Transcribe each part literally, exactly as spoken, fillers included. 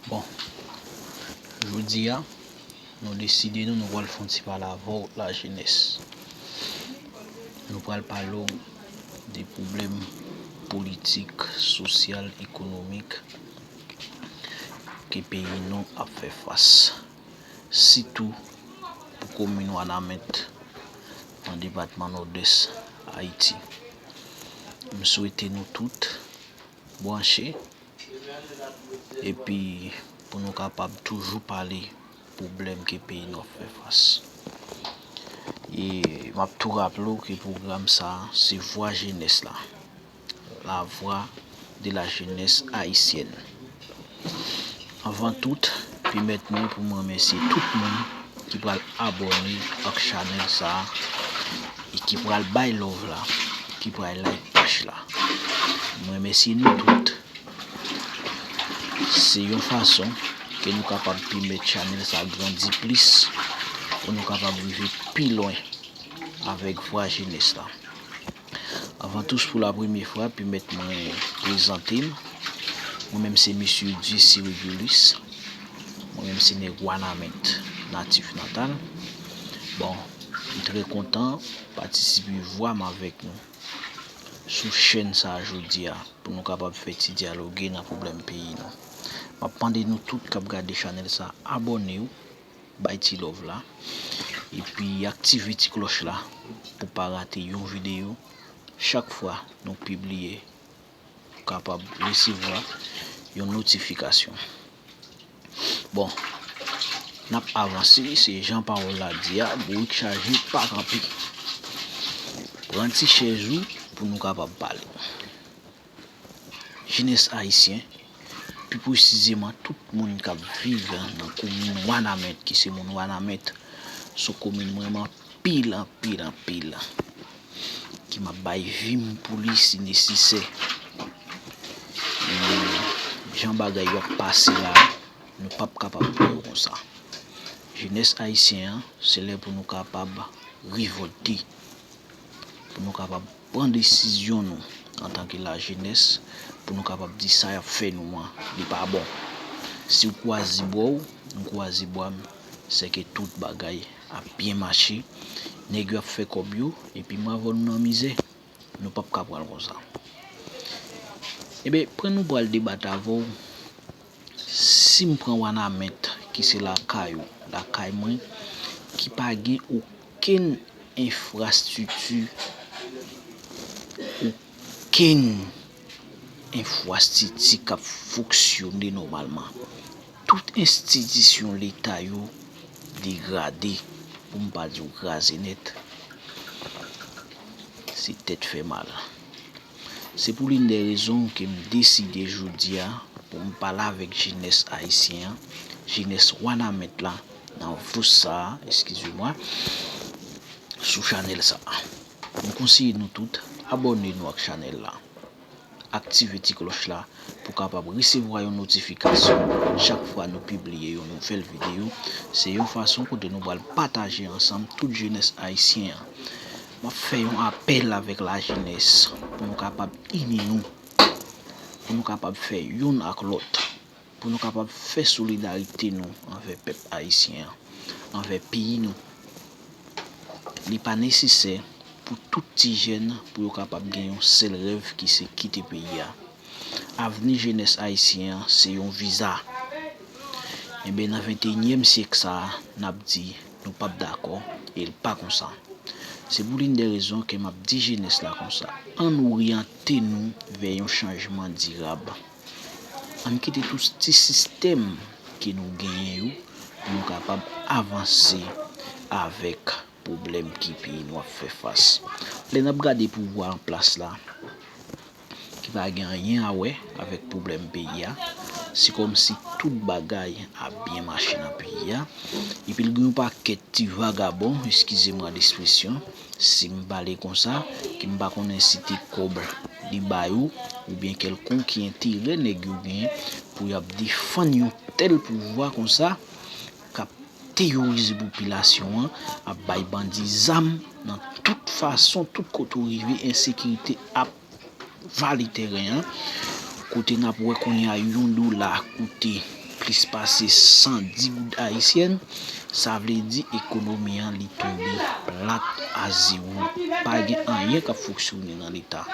Bon, jodi a, nou deside nou, nou pral fè yon ti pale avè w, lajenès. Nou pral pale w de pwoblèm politik, sosyal, ekonomik ke peyi nou ap fè fas. Sitou pou komin Wanament nan depatman Nòdès Ayiti. M swete nou tout branche epi pou nou kapab toujou pale pwoblèm ke peyi nou ap fè fas. E m ap tou raple w ke pwogram sa a se Vwa Jenès la, la voix de la jeunesse haïtienne. Anvan tout, pèmèt mwen pou m remèsye tout moun ki pral abòne ak chanèl sa a e ki pral bay love la, ki pral like paj la. M remèsye nou tout. Se yon fason ke nou kapab pèmèt chanèl sa a grandi plis, pou nou kapab rive pi lwen avèk Vwa Jenès la. Anvan tout, pou la premye fwa, pèmèt mwen prezante m. Mwen menm se Mesye Dieucy Régulus. Mwen menm se nèg Wanament, natif natal. Bon, m trè kontan patisipe vwa m avèk nou sou chèn sa a jodi a, pou nou kapab fè ti dyaloge nan pwoblèm peyi nou. M ap mande nou tout k ap gade chanèl sa a, abòne w, bay ti love la, epi aktive ti klòch la pou pa rate yon videyo chak fwa nou pibliye, ou kapab resevwa yon notifikasyon. Bon, n ap avanse, se jan pawòl la di a, bourik chaje pa kanpe. Pran ti chèz ou pou nou kapab pale. Jenès ayisyen, pi presizeman tout moun k ap viv nan komin Wanament, ki se moun Wanament, se yon komin mwen renmen anpil, anpil, anpil, ke m ap bay vi m pou li si nesesè. E jan bagay yo ap pase la, nou p ap kapab pran yo konsa. Jenès ayisyen an, se lè pou nou kapab revòlte, pou nou kapab pran desizyon nou antanke lajenès, pou nou kapab di sa y ap fè nou an, li pa bon. Si w kwaze bra w, m kwaze bra m, sèke tout bagay ap byen mache. Nèg yo ap fè kòb yo, epi m avè w nou nan mizè. Nou p ap ka pran l konsa. Ebyen, pran nou pral debat avè w. Si m pran Wanament, ki se lakay ou, lakay mwen, ki pa gen okenn enfrastrikti, okenn enfrastrikti k ap fonksyone nòmalman. Tout enstitisyon Leta yo degrade, pou m pa di w kraze nèt. Se tèt fè mal. Se pou l'une des raisons ke m deside jodi a pou m pale avèk jenès ayisyen an, jenès Wanament la, nan vwous sa a, eskize mwa, sou chanèl sa a. M konseye nou tout, abòne nou ak chanèl la. Aktive ti klòch la pou kapab resevwa yon notifikasyon chak fwa nou pibliye yon nouvèl videyo. Se yon fason kote nou pral pataje ansanm tout jenès ayisyen an. M ap fè yon apèl avèk lajenès pou nou kapab ini nou, pou nou kapab fè youn ak lòt, pou nou kapab fè solidarite nou anvè pèp ayisyen an, anvè peyi nou. Li pa nesesè pou tout ti jèn pou yo kapab gen yon sèl rèv ki se kite peyi a. Avni jenès ayisyen an se yon viza. Enben, nan venteyinyèm syèk sa a, n ap di nou p ap dakò e l pa konsa. Se pou l'une des raisons ke m ap di jenès la konsa, ann oryante nou vè yon chanjman dirab. Ann kite tout ti sistèm ke nou genyen yo pou nou kapab avanse avèk pwoblèm ke peyi nou ap fè fas. Lè n ap gade pouvwa an plas la, ki pa gen anyen a wè avèk pwoblèm peyi a, se kòmsi tout bagay ap byen mache nan peyi a, epi l gen yon pakèt ti vagabon, eskize mwa de ekspresyon, si m pale konsa, ke m pa konnen si te kòb li ba yo, oubyen kèlkonk enterè nèg yo genyen pou y ap defann yon tèl pouvwa konsa, k ap teyorize popilasyon an, ap bay bandi zam nan tout fason, tout kote w rive, ensekirite ap vale tèren an, kote n ap wè kounye a yon dola koute plis pase san di goud ayisyèn, sa vle di ekonomi an li tonbe plat a zewo. Pa gen anyen k ap fonksyone nan Leta.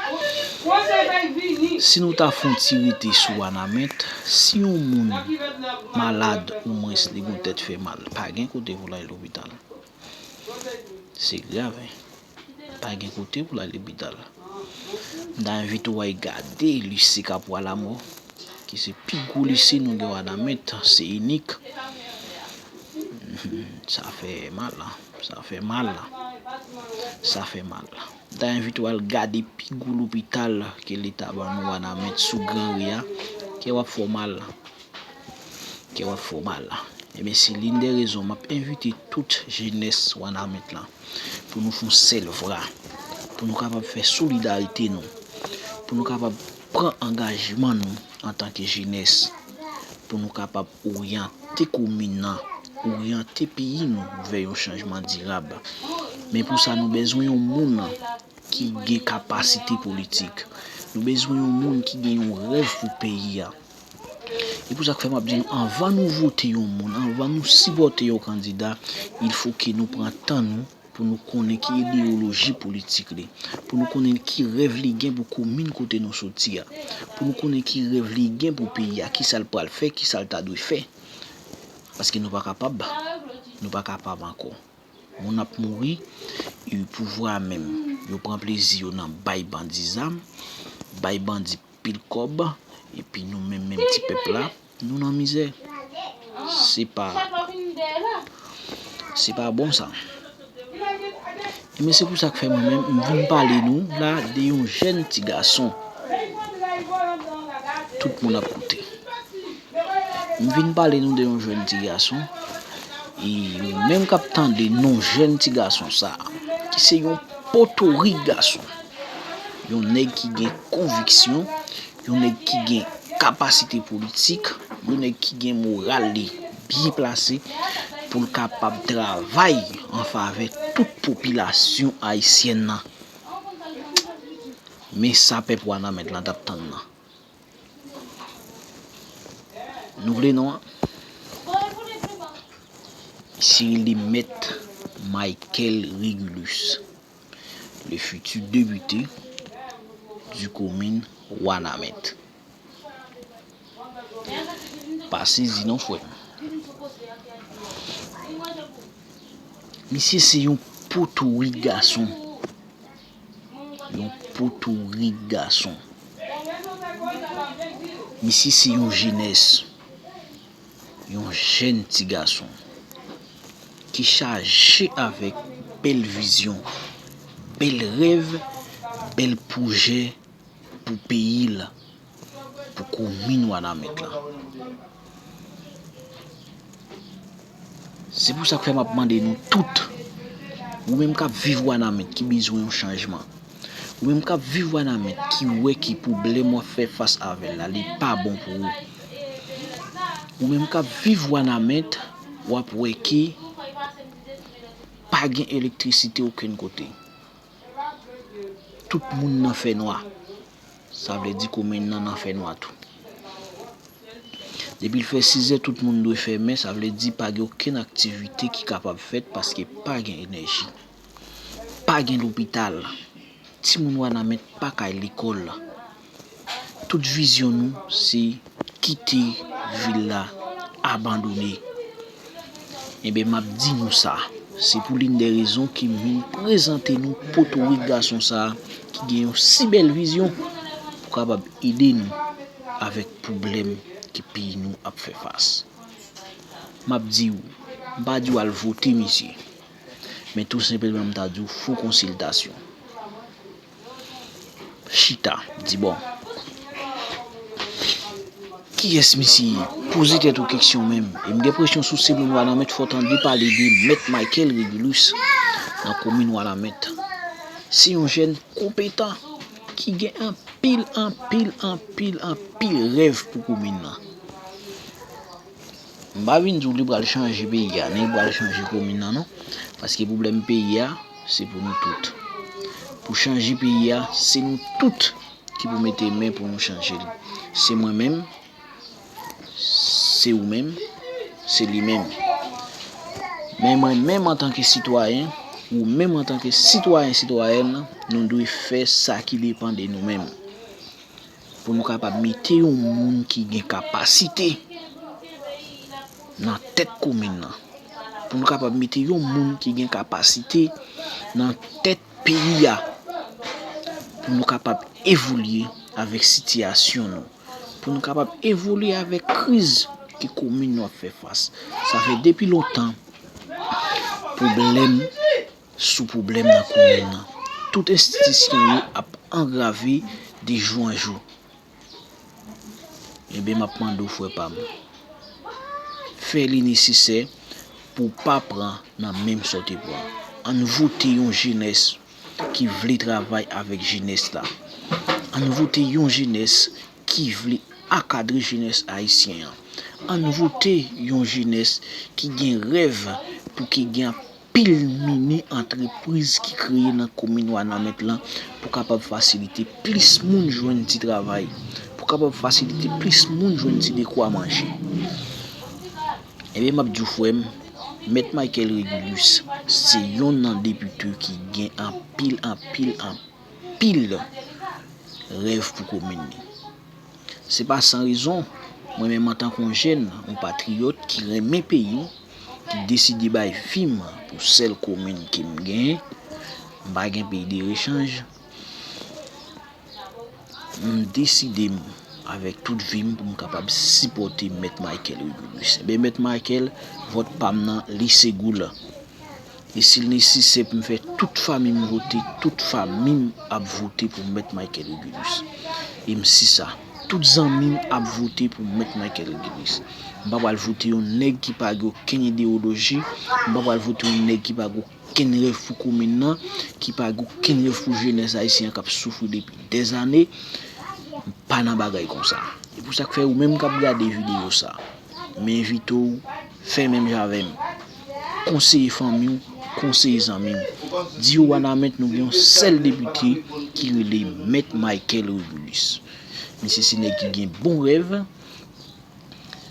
Si nou ta fè yon ti rete sou Wanament, si yon moun malad omwens li gen yon tèt fè mal, pa gen kote pou l al lopital. Se grav, wi. Pa gen kote pou l al lopital. M ta envite w al gade lise Kapwa Lamò, ki se pi gwo lise nou gen Wanament, se inik. Sa fè mal, sa fè mal, sa fè mal. M ta envite w al gade pi gwo lopital ke Leta ban nou Wanament sou Gran Ri a, kè w ap fè w mal. Kè w ap fè w mal. Ebyen, se l'une des raisons m ap envite tout jenès Wanament lan pou nou fè yon sèl vwa, pou nou kapab fè solidarite nou, pou nou kapab pran angajman nou antanke jenès, pou nou kapab oryante komin nan, oryante peyi nou vè yon chanjman dirab. Men pou sa, nou bezwen yon moun ki gen kapasite politik. Nou bezwen yon moun ki gen yon rèv pou peyi a. E pou sa k fè m ap di nou, anvan nou vote yon moun, anvan nou sipòte yon kandida, il faut que nou pran tan nou pou nou konnen ki ideyoloji politik li, pou nou konnen ki rèv li gen pou komin kote nou soti a, pou nou konnen ki rèv li gen pou peyi a, kisa l pral fè, kisa l ta dwe fè. Paske nou pa kapab, nou pa kapab ankò. Moun ap mouri, e pouvwa a menm, yo pran plezi yo nan bay bandi zam, bay bandi pil kòb, epi nou menm, menm ti pèp la, nou nan mizè. Se pa, se pa bon sa. Ebyen, se pou sa k fè mwen menm, m vin pale nou la de yon jèn ti gason. Tout moun ap koute. M vin pale nou de yon jèn ti gason. E ou menm k ap tande non jèn ti gason sa a, ki se yon potorik gason, yon nèg ki gen konviksyon, yon nèg ki gen kapasite politik, yon nèg ki gen moral li byen plase pou l kapab travay an favè tout popilasyon ayisyèn nan. Men sa pèp Wanament lan t ap tann nan. Nou vle non an? Misye rele Mèt Michael Régulus, le futur député du komin Wanament. Pa sezi non, frè m. Misye se yon potorik gason. Yon potorik gason. Misye se yon jenès, yon jèn ti gason ki chaje avèk bèl vizyon, bèl rèv, bèl pwojè pou peyi l, pou komin Wanament lan. Se pou sa k fè m ap mande nou tout, ou menm k ap viv Wanament ki bezwen yon chanjman, ou menm k ap viv Wanament ki wè ke pwoblèm w ap fè fas avè l la, li pa bon pou ou, ou menm k ap viv Wanament, w ap wè ke pa gen elektrisite okenn kote. Tout moun nan fènwa. Sa vle di komin nan nan fènwa tou. Depi l fè sizè, tout moun dwe fèmen, sa vle di pa gen okenn aktivite ki kapab fèt paske pa gen enèji. Pa gen lopital. Timoun Wanament pa ka al lekòl. Tout vizyon nou se kite vil la abandone. Ebyen, m ap di nou sa, se pou l'une des raisons ke m vin prezante nou potorik gason sa a ki gen yon si bèl vizyon pou kapab ede nou avèk pwoblèm ke peyi nou ap fè fas. M ap di w, m pa di w al vote misye, men tou senpleman m ta di w fè yon konsiltasyon. Chita, di bon, kiyès misye ye? Poze tèt ou keksyon menm. E m gen enpresyon si w se moun Wanament, fò w tande pale de Mèt Michael Régulus nan komin Wanament. Se yon jèn konpetan ki gen anpil, anpil, anpil, anpil rèv pou komin nan. M pa vin di w li pral chanje peyi a, ni li pral chanje komin nan non. Paske pwoblèm peyi a, se pou nou tout. Pou chanje peyi a, se nou tout ki pou mete men pou nou chanje l. Se mwen menm, Se ou menm, se li menm. Men mwen menm antanke sitwayen, ou menm antanke sitwayen, sitwayèn, nou dwe fè sa ki depann de nou menm. Pou nou kapab mete yon moun ki gen kapasite nan tèt komin nan. Pou nou kapab mete yon moun ki gen kapasite nan tèt peyi a. Pou nou kapab evolye avèk sitiyasyon nou. Pou nou kapab evolye avèk kriz ke komin nou ap fè fas. Sa fè depi lontan, pwoblèm sou pwoblèm nan komin nan. Tout enstitisyon yo ap angrave de jou an jou. Ebyen, m ap mande w, frè pa m, fè li nesesè pou w pa pran nan menm sa w te pran. Ann vote yon jenès ki vle travay avèk jenès la. Ann vote yon jenès ki vle akadre jenès ayisyen an. Ann vote yon jenès ki gen rèv pou ki gen anpil mini antrepriz ki kreye nan komin Wanament lan pou kapab fasilite plis moun jwenn ti travay, pou kapab fasilite plis moun jwenn ti dekwa manje. Ebyen, m ap di w, frè m, Mèt Michael Régulus se yonn nan depite ki gen anpil, anpil, anpil rèv pou komin li. Se pa san rezon, mwen menm antanke yon jèn, yon patriyòt ki renmen peyi m, ki deside bay vi m pou sèl komin ke m genyen, m pa gen peyi de rechanj, m deside m, avèk tout vi m, pou m kapab sipòte Mèt Michael Régulus. Ebyen, Mèt Michael, vòt pa m nan, li se goud. E si l nesesè pou m fè tout fanmi m vote, tout fanmi m ap vote pou Mèt Michael Régulus. E m si sa, tout zanmi m ap vote pou Mèt Michael Régulus. M pa pral vote yon nèg ki pa gen okenn idewoloji, m pa pral vote yon nèg ki pa gen okenn rèv pou komin nan, ki pa gen okenn rèv pou jenès ayisyen an k ap soufri depi dèzane. M pa nan bagay konsa. E pou sa k fè ou menm k ap gade videyo sa, m envite w fè menm jan avè m. Konseye fanmi w, konseye zanmi w. Di yo Wanament nou gen yon sèl depite ki rele Mèt Michael Régulus. Misye se nèg ki gen bon rèv.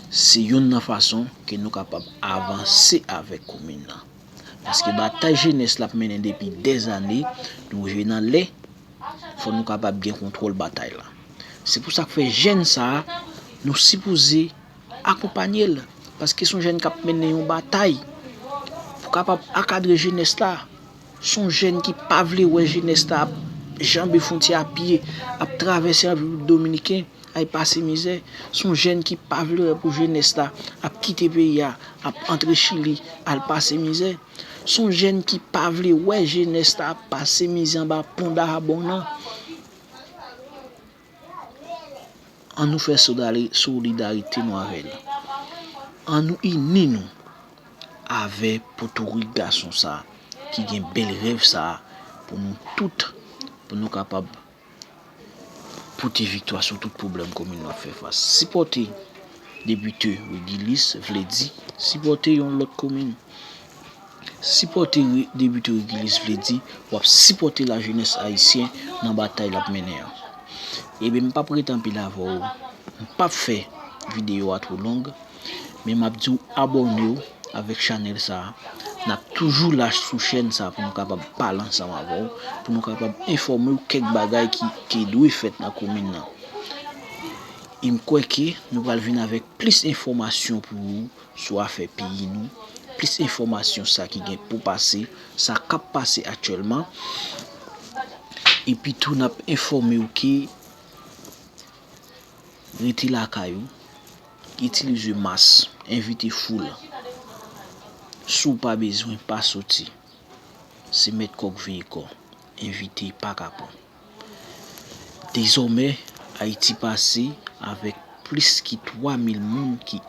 Se youn nan fason ke nou kapab avanse avèk komin nan. Paske batay jenès la ap mennen depi dèzane, nou rive nan lè, fò nou kapab gen kontwòl batay la. Se pou sa k fè jèn sa a, nou sipoze akonpanye l, paske se yon jèn k ap mennen yon batay pou kapab akadre jenès la. Se yon jèn ki pa vle wè jenès la ap janbe fwontyè a pye, ap travèse an Repiblik Dominiken, al pase mizè. Se yon jèn ki pa vle wè pou jenès la ap kite peyi a, ap antre Chili, al pase mizè. Se yon jèn ki pa vle wè jenès la ap pase mizè anba pon Dahabon nan. Ann nou fè sodali-, solidarite nou avè l. Ann nou ini nou avè potorik gason sa a ki gen bèl rèv sa a pou nou tout, pou nou kapab pote viktwa sou tout pwoblèm komin nou ap fè fas. Sipòte depite Régulus vle di sipòte yon lòt komin. Sipòte re-, depite Régulus vle di w ap sipòte lajenès ayisyen nan batay l ap mennen an. Ebyen, m p ap rete anpil avè w. M p ap fè videyo a twò long, men m ap di w abòne w avèk chanèl sa a. N ap toujou la sou chèn sa a pou nou kapab pale ansanm avè w, pou nou kapab enfòme w kèk bagay ki, ki dwe fèt nan komin nan. E m kwè ke nou pral vin avèk plis enfòmasyon pou ou sou afè peyi nou, plis enfòmasyon sa ki gen pou pase, sa k ap pase aktyèlman. Epi tou, n ap enfòme w ke rete lakay ou, itilize mas, envite foul. Si w pa bezwen, pa soti. Se mèt kòk veye kò. Envite pa kapon. Dezòmè, Ayiti pase avèk plis ki twa mil moun ki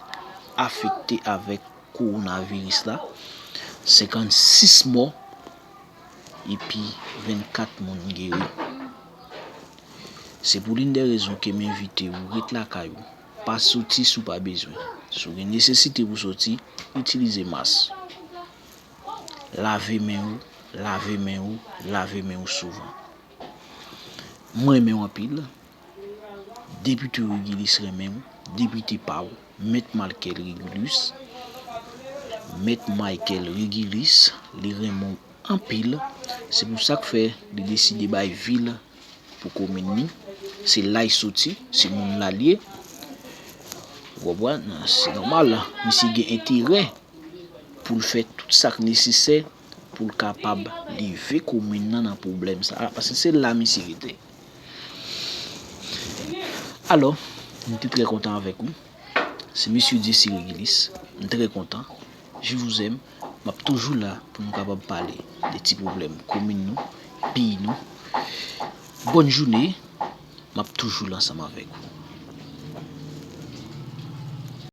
afekte avèk kowonaviris la, senkannsis mò, epi vennkat moun geri. Se pou l'une des raisons ke m envite w ret lakay ou. Pa soti si w pa bezwen. Si w gen nesesite pou soti, itilize mas. Lave men w, lave men w, lave men w souvan. Mwen renmen w anpil. Depite Régulus renmen w. Depite pa w. Mèt Michael Régilis. Mèt Michael Régilis, li renmen w anpil. Se pou sa k fè li deside bay vil pou komin li. Se la l soti, se moun la l ye. Ou konprann? Se nòmal, misye gen enterè pou l fè tout sa k nesesè pou l kapab leve komin nan nan pwoblèm sa a, paske se la misye rete. Alò, m te trè kontan avèk ou. Se mesye Désiré Régilis. M trè kontan. Je vous aime. M ap toujou la pou nou kapab pale de ti pwoblèm komin nou, peyi nou. Bòn jounen. M ap toujou la ansanm avèk ou.